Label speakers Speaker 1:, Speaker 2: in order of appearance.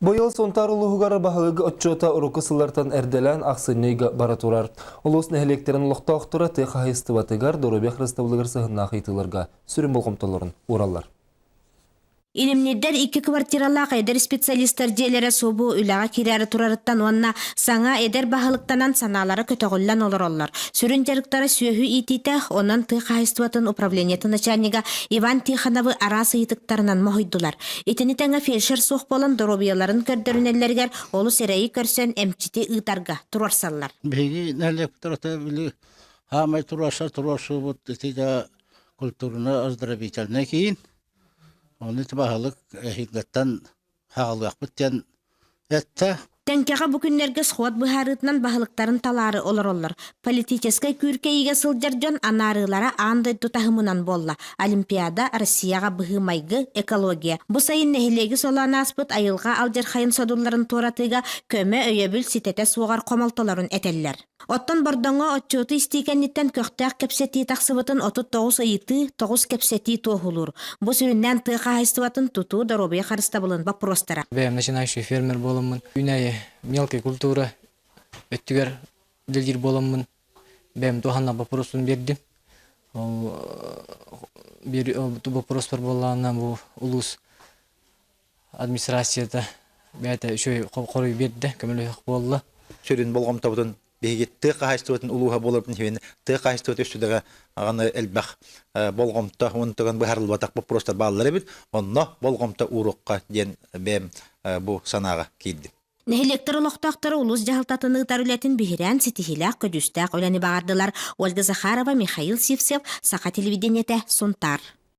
Speaker 1: Быйыл Сунтаар улууһугар баһылык отчуота урукку сыллартан эрдэлээн ахсынньы ыйга бара турар. Улуус нэһилиэктэрин олохтоохторо тыа хаһаайыстыбатыгар, доруобуйа харыстабылыгар сыһыннаах ыйытыыларга сүрүн болҕомтолорун уураллар.
Speaker 2: Илимнирдэр икки квартиралаах эдэр специалистар дьиэлэрэ субу үлэҕэ киирээри турарыттан уонна саҥа эдэр баһылыктанан санаалара көтөҕүллэн олороллор. Сүрүн дьарыктара сүөһү иитиитэ, онон тыа хаһаайыстыбатын управлениетын начальнига Иван Тихоновы араас ыйытыктарынан моһуйдулар. Итини тэҥэ фельдшер суох буолан доруобуйаларын көрдөрүнэллэригэр олус эрэйи көрсөн эмчити ыытарга туруорсаллар.
Speaker 3: Биһиги нэһилиэкпит били хаамай туруорсар туруорсуубут ити да культурно-оздоровительнай киин. Ону ити баһылык эһиилгэттэн хаалыахпыт диэн эттэ.
Speaker 2: Тэҥкэҕэ бу күннэргэ сход быһаарыытынан баһылыктарын талаары олороллор. Политическай күүркэйиигэ сылдьар дьон анаарыылара аан дойду таһымынан буолла. Олимпиада, Россияҕа быһыы-майгы, экология. Бу сайын нэһилиэги солоон ааспыт айылҕа алдьархайын содулларын туоратыыга көмө, өйөбүл ситэтэ суоҕар хомолтолорун этэллэр. Оттон Бордоҥҥо отчуоту истии кэнниттэн көхтөөх кэпсэтии тахсыбытын 39 ыйытыы, 9 кэпсэтии туоһулуур. Бу сүрүннээн тыа хаһаайыстыбатын тутуу, доруобуйа харыстабылын боппуруостара.
Speaker 4: Бэйэм начинающий фермер буоламмын, үүнээйи мелкой культура өттүгэр үлэлиир буоламмын, бэйэм туһанна боппуруоспун биэрдим. Ол боппуруоспар буоллаҕына бу улуус администрацията бэйэтэ үчүгэй хоруй биэрдэ, көмөлөһөх буолла.
Speaker 5: Сүрүн болҕомтобутун биһиги тыа хаһаайыстыбатын улууһа буоларбытын иһин тыа хаһаайыстыбата үстүдэҕэ аҕаны элбэх болҕомто уонтуган быһаарыллыбатах боппуруостар бааллар эбит. Онно болҕомто ууруохха диэн бэйэм бу санааҕа киирдим.
Speaker 2: Нэһилиэктэр олохтоохторо улуус дьаһалтатын ыытар үлэтин биһирээн ситиһиилээх көдьүүстээх үлэни баҕардылар. Ольга Захарова, Михаил Сивцев, Саха телевидениетэ, Сунтаар.